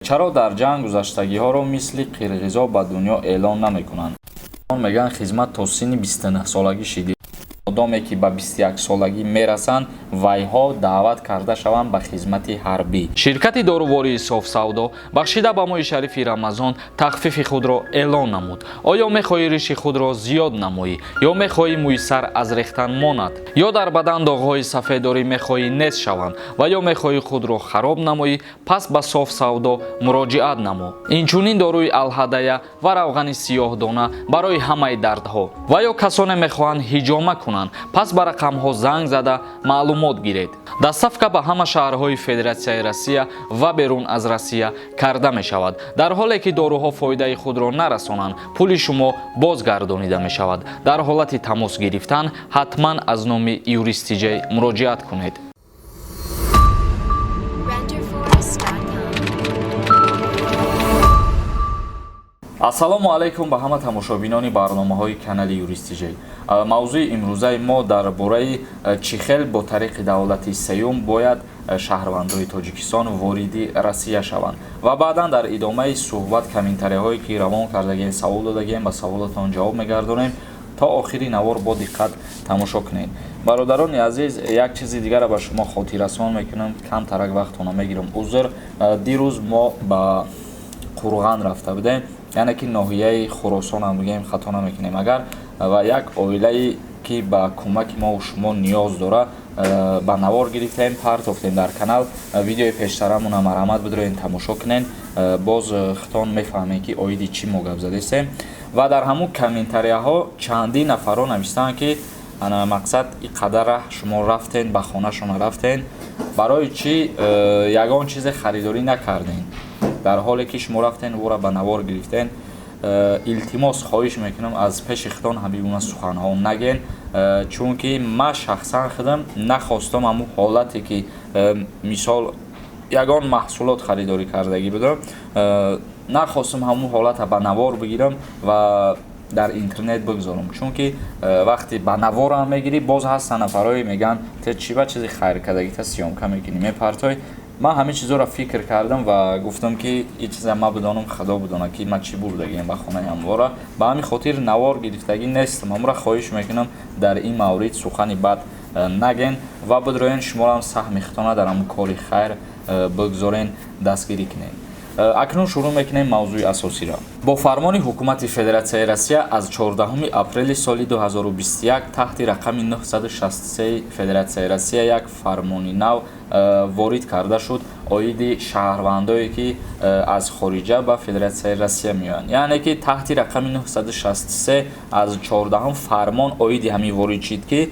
Чаро дар ҷанг гузаштагиҳоро мисли қирғизо ба дунё эълон намекунанд? Мегӯянд, хизмат то синни 29-солагӣ шидӣ. Одоме ки ба 21-солагӣ мерасанд, вайҳо даъват карда шаванд ба хизмати ҳарбӣ. Ширкати дорувории Софсавдо бахшида ба моҳи шарифи Рамазон тахфифи худро эълон намуд. Оё мехоҳӣ риши худро зиёд намоӣ, ё мехоҳӣ мӯи сар аз рехтан монад, ё дар бадан доғҳои сафеддорӣ мехоҳӣ нест шаванд, ва ё мехоҳӣ худро хароб намоӣ? Пас ба Софсавдо муроҷиат намо. Инчунин доруи алҳадая ва равғани сиёҳдона барои ҳамаи дардҳо. Ва ё касоне мехоҳанд ҳиҷома кунанд, пас ба рақамҳо занг зада маълумот гиред. Доставка ба ҳама шаҳрҳои Федератсияи Россия ва берун аз Россия карда мешавад. Дар ҳоле ки доруҳо фоидаи худро нарасонанд, пули шумо бозгардонида мешавад. Дар ҳолати тамос гирифтан ҳатман аз номи Юристиҷей муроҷиат кунед. Renderforest.com. Ассалому алайкум ба ҳама тамошобинони барномаҳои канали Юристиҷей. Мавзӯи имрӯзаи мо дар бораи чӣ хел бо тариқи давлати сеюм бояд шаҳрвандои Тоҷикистон вориди Россия шаванд, ва баъдан дар идомаи суҳбат комментарияҳое ки равон кардагием, савол додагием, ба саволатон ҷавоб мегардонем. То охири навор бо диққат тамошо кунед. Бародарони азиз, як чизи дигарро ба шумо хотиррасон мекунам, камтарак вақтона мегирам, узр. Дирӯз мо ба Қурған рафта будем, яъне ки ноҳияи Хуросонам бигӯем, хато намекунем агар, ва як оилае ки ба кӯмаки мову шумо ниёз дора, ба навор гирифтем, партофтем дар канал. Видеои пештарамона марҳамат бидроен, тамошо кунен, боз хитон мефаҳмем, ки оиди чӣ мо гап задестем. Ва дар ҳамун комментарияҳо чандин нафарро навиштаанд, ки ана мақсад и қадар раҳ шумо рафтен, ба хонашона рафтен, барои чӣ ягон чизе харидорӣ накардем, дар ҳоле ки шумо рафтен, ӯра ба навор гирифтен. Илтимос, хоҳиш мекунам, аз пеши худон ҳамин гуна суханҳо наген, чунки ман шахсан худам нахостам ҳамун ҳолате ки мисол ягон маҳсулот харидорӣ кардагӣ будам, нахостам ҳамун ҳолата ба навор бигирам ва дар интернет бигзорам, чунки вақте ба наворам мегирӣ, боз ҳастанд нафарое мегӯянд, те чӣ ба чизи хайркардагита съёмка мекунӣ, мепартой. Ман ҳамин чизоро фикр кардам ва гуфтам, ки ин чиза ман бидонам, худо бидонад, ки ман чӣ бурдагиам ба хонаи ҳамвора. Ба ҳамин хотир навор гирифтагӣ нестам. Ҳамура хоҳиш мекунам, дар ин маврид сухани бад наген ва бидроен, шумоам саҳми худтона дар ҳамун кори хайр бигзорен, дастгирӣ кунед. Акнун шурӯъ мекунем мавзӯи асосиро. Бо фармони ҳукумати Федератсияи Россия аз 14 апрели соли 2021 таҳти рақами 963 Федератсияи Россия як фармони нав ворид карда шуд оиди шаҳрвандое ки аз хориҷа ба Федератсияи Россия меоянд. Яъне ки таҳти рақами 963 аз 14 фармон оиди ҳамин ворид шид, ки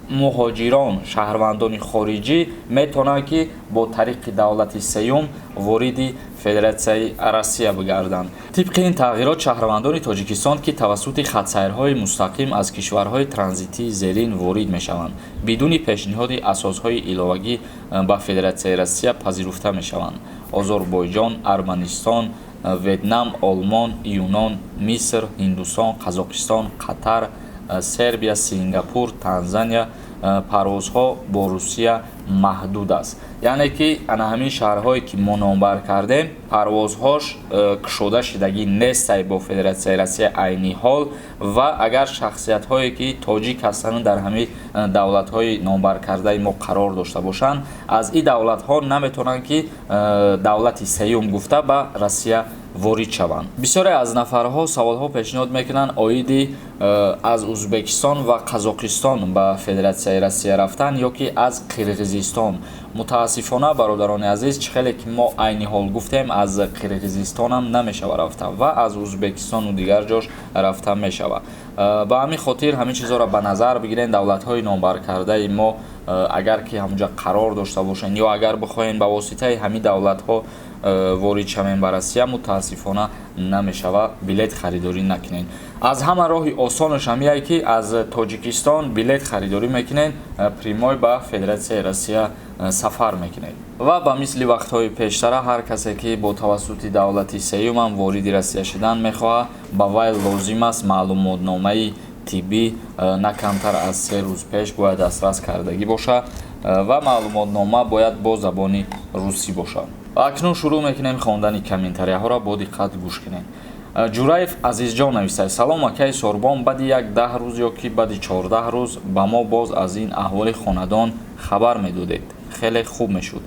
муҳоҷирон, шаҳрвандони хориҷӣ метавонанд, ки бо тариқи давлати сеюм вориди Федератсияи Россия бигарданд. Тибқи ин тағйирот, шаҳрвандони Тоҷикистон, ки тавассути хатсайрҳои мустақим аз кишварҳои транзитии зерин ворид мешаванд, бидуни пешниҳоди асосҳои иловагӣ ба Федератсияи Россия пазируфта мешаванд: Озарбойҷон, Арманистон, Ветнам, Олмон, Юнон, Миср, Ҳиндустон, Қазоқистон, Қатар, Сербия, Сингапур, Танзания. Парвозҳо бо Русия маҳдуд аст. Яъне ки ана ҳамин шаҳрҳое ки мо номбар кардем, парвозҳош кушода шидагӣ нестай бо Федератсияи Россия айни ҳол. Ва агар шахсиятҳое ки тоҷик ҳастанд, дар ҳамин давлатҳои номбаркардаи мо қарор дошта бошанд, аз ин давлатҳо наметавонанд, ки давлати сеюм гуфта ба Россия ворид шаванд. Бисёре аз нафарҳо саволҳо пешниҳод мекунанд оиди аз Узбекистон ва Қазоқистон ба Федератсияи Россия рафтан ё ки аз Қирғизистон. Мутаассифона, бародарони азиз, чӣ хеле ки мо айни ҳол гуфтем, аз Қирғизистонам намешава рафта ва аз Узбекистону дигар ҷош рафта мешава. Ба ҳамин хотир ҳамин чизҳоро ба назар бигирем. Давлатҳои номбаркардаи мо агар ки ҳамунҷа қарор дошта бошен ё агар бихоҳем ба воситаи ҳамин давлатҳо ворид шавем ба Россия, мутаассифона намешава, билет харидорӣ накунед. Аз ҳама роҳи осонаш ҳамияе, ки аз Тоҷикистон билет харидорӣ мекунед, прямой ба Федератсияи Россия сафар мекунед. Ва ба мисли вақтҳои пештара, ҳар касе ки бо тавассути давлати сеюмам вориди Россия шудан мехоҳад, ба вай лозим аст маълумотномаи тиббӣ на камтар аз 3 рӯз пеш бояд дастрас кардагӣ бошад ва маълумотнома бояд бо забони русӣ бошад. Акнун шурӯъ мекунем хондани комментарияҳоро, бо диққат гӯш кунем. Ҷураев Азизҷон нависад: «Салом, акаи Сорбон, баъди як 10 рӯз ё ки баъди 14 рӯз ба мо боз аз ин аҳволи хонадон хабар медодед, хеле хуб мешуд».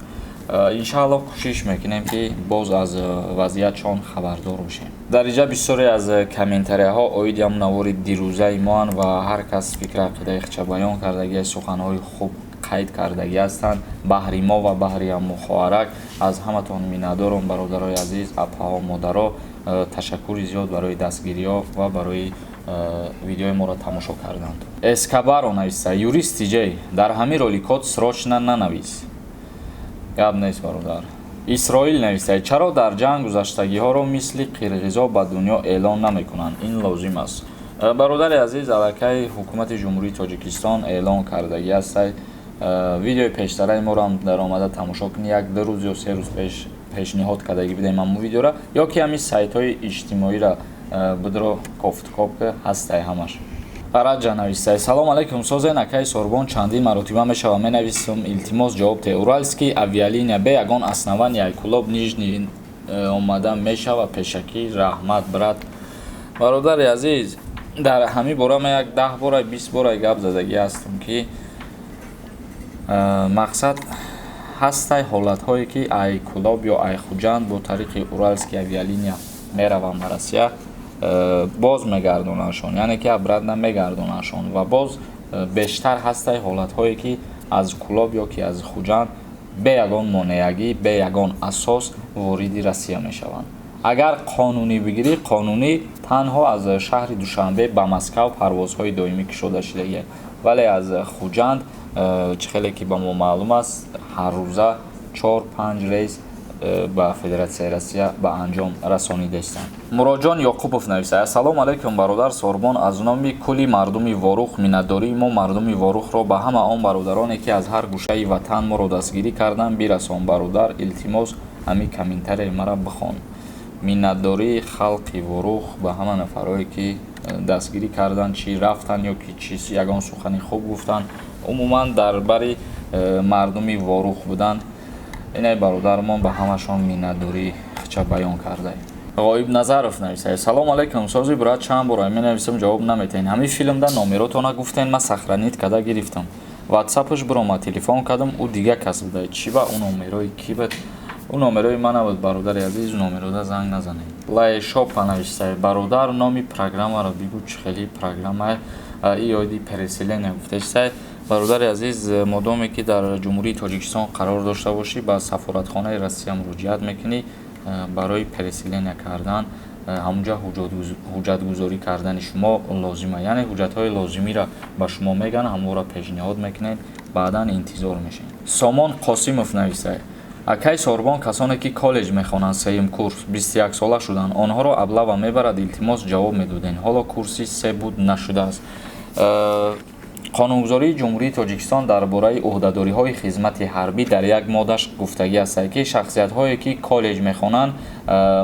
Иншааллоҳ, кӯшиш мекунем, ки боз аз вазъиятшон хабардор бошем. Дар инҷа бисёре аз комментарияҳо оиди ҳам навори дирӯзаи моанд ва ҳар кас фикри ақидаи худша баён кардагӣ, суханҳои хуб қайд кардагӣ ҳастанд баҳри мо ва баҳри ҳаму хоҳарак. Аз ҳаматон миннатдорам, бародарои азиз, апаҳо, модаро. Ташаккури зиёд барои дастгириҳо ва барои видеои моро тамошо карданд. Эскабаро нависта: «Юрист Тиҷей, дар ҳамин роликот срочно нанавис». Гап нест, бародар. Исроил нависта: «Чаро дар ҷанг гузаштагиҳоро мисли қирғизо ба дунё эълон намекунанд? Ин лозим аст». Бародари азиз, аллакай ҳукумати Ҷумҳурии Тоҷикистон эълон кардагӣ ҳастай. Видеои пештараи моро ҳам даромада тамошо кунӣ, як ду рӯз ё 3 рӯз пеш пешниҳод кардагӣ будем ҳамун видеора, ё ки ҳамин сайтҳои иҷтимоиро будро кофткоб ки ҳастай ҳамаш. Раҷа навистай: «Салом алейкум, созен, акаи Сорбон, чандин маротиба мешава менависам, илтимос, ҷавоб те. Уральский авиалиния бе ягон основания Кӯлоб, Нижний омада мешава? Пешакӣ раҳмат, брат». Бародари азиз, дар ҳамин бора ман як 10 бора, 20 бора гап задагӣ ҳастам, ки мақсад ҳастай ҳолатҳое, ки ай Кӯлоб ё ай Хуҷанд бо тариқи Уральский авиалиния мераванд ба Россия, боз мегардонандшон, яъне ки обратно мегардонандшон. Ва боз бештар ҳастай ҳолатҳое, ки аз Кӯлоб ё ки аз Хуҷанд бе ягон монеагӣ, бе ягон асос вориди Россия мешаванд. Агар қонунӣ бигирӣ, қонунӣ танҳо аз шаҳри Душанбе ба Москав парвозҳои доимӣ кушода шудагианд, вале аз Хуҷанд, чӣ хеле ки ба мо маълум аст, ҳаррӯза чор панҷ рейс ба Федератсияи Россия ба анҷом расонидаистанд. Муроҷон Ёқубов нависад: «Ассалому алайкум, бародар Сорбон, аз номи кулли мардуми Ворух миннатдории мо, мардуми Ворухро, ба ҳама он бародароне, ки аз ҳар гӯшаи ватан моро дастгирӣ карданд, бирасон. Бародар, илтимос, ҳамин комментарияи маро бихон». Миннатдории халқи Ворух ба ҳама нафарое, ки дастгирӣ карданд, чӣ рафтанд ё ки чӣ ягон сухани хуб гуфтанд, умуман дар бари мардуми Ворух буданд. Инай бародармон ба ҳамашон миннатдории хича баён карда. Ғоиб Назаров нависад: «Салом алейкум, сози, брат, чанд бора менависам, ҷавоб наметаҳед. Ҳамин филмда номеротона гуфтен, ман сохранить карда гирифтам, ватсапаш биромад, телефон кардам, ӯ дига кас буда. Чӣ ба ӯ номерои ки буд?» Ӯ номерои ман набуд, бародари азиз, номерода занг назанед. Лайшопа нависад: «Бародар, номи программаро бигӯ, чӣ хели программа и оиди переселения гуфтаистай?» Бародари азиз, модоме ки дар Ҷумҳурии Тоҷикистон қарор дошта бошӣ, ба сафоратхонаи Россия муроҷиат мекунӣ барои переселения кардан. Ҳамунҷа ҳуҷҷатгузорӣ кардани шумо лозима, яъне ҳуҷҷатҳои лозимиро ба шумо мегӯянд, ҳамонро пешниҳод мекунед, баъдан интизор мешавед. Сомон Қосимов нависад: «Акай Сорбон, касоне ки коллеҷ мехонанд, сеюм курс, 21сола шуданд, онҳоро облава мебарад? Илтимос, ҷавоб медодем, ҳоло курси се буд нашудааст». Қонунгузории Ҷумҳурии Тоҷикистон дар бораи ӯҳдадориҳои хизмати ҳарбӣ дар як моддаш гуфтагӣ аст, ки шахсиятҳое, ки коллеҷ мехонанд,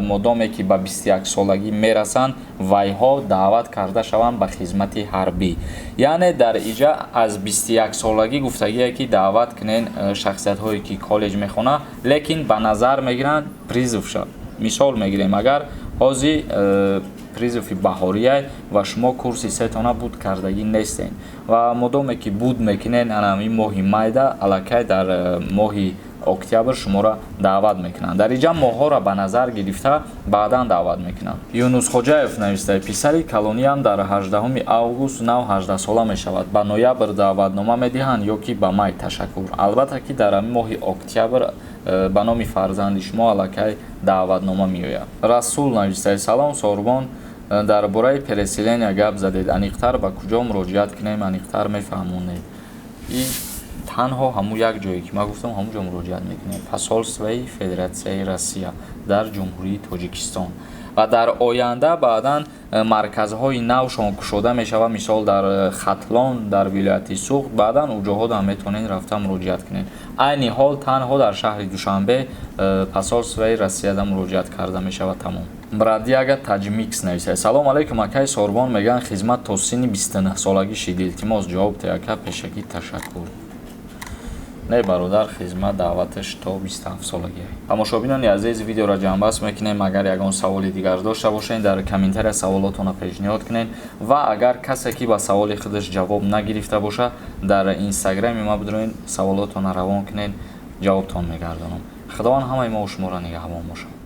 модоме ки ба 21солагӣ мерасанд, вайҳо даъват карда шаванд ба хизмати ҳарбӣ. Яъне дар иҷа аз 21солагӣ гуфтагие, ки даъват кунен шахсиятҳое, ки коллеҷ мехонанд, лекин ба назар мегиранд призыв ша. Мисол мегирем, агар ҳозир призыв и баҳория ва шумо курси сетона буд кардагӣ нестен ва модоме ки буд мекунен, анами моҳи майда, аллакай дар моҳи октябр шуморо даъват мекунанд. Дар инҷа моҳҳоро ба назар гирифта баъдан даъват мекунанд. Юнус Хоҷаев нависта: «Писари калониам дар 18 август нав 18сола мешавад, ба ноябр даъватнома медиҳанд ё ки ба май? Ташаккур». Албатта, ки дар ҳамин моҳи октябр ба номи фарзанди шумо аллакай даъватнома меояд. Расул нависта: «Салом, Сорбон, дар бораи переселения гап задед, аниқтар ба куҷо муроҷиат кунем, аниқтар мефаҳмонед?» И танҳо ҳамун як ҷое, ки ман гуфтам, ҳамун ҷо муроҷиат мекунем: посольствои Федератсияи Россия дар Ҷумҳурии Тоҷикистон. Ва дар оянда баъдан марказҳои навшон кушода мешавад, мисол дар Хатлон, дар вилояти Суғд, баъдан уҷоҳода метавонед рафта муроҷиат кунед. Айни ҳол танҳо дар шаҳри Душанбе посольствои Россияда муроҷиат карда мешавад, тамом. Брадиага Таҷмикс нависад: «Салом алейкум, акаи Сорбон, мегӯянд, хизмат то синни 29 солагӣ шид, илтимос, ҷавоб те, ака, пешакӣ ташаккур». Не, бародар, хизмат даъваташ то 27 солагӣ. Тамошобинони азиз, видеоро ҷамъбаст мекунем. Агар ягон саволи дигар дошта бошед, дар комментария саволотонро пешниҳод кунед ва агар касе ки ба саволи худаш ҷавоб нагирифта бошад, дар инстаграми ма бидроед, саволотонро равон кунед, ҷавобтон мегардонам. Худованд ҳамаи мо шуморо нигаҳбон бошад.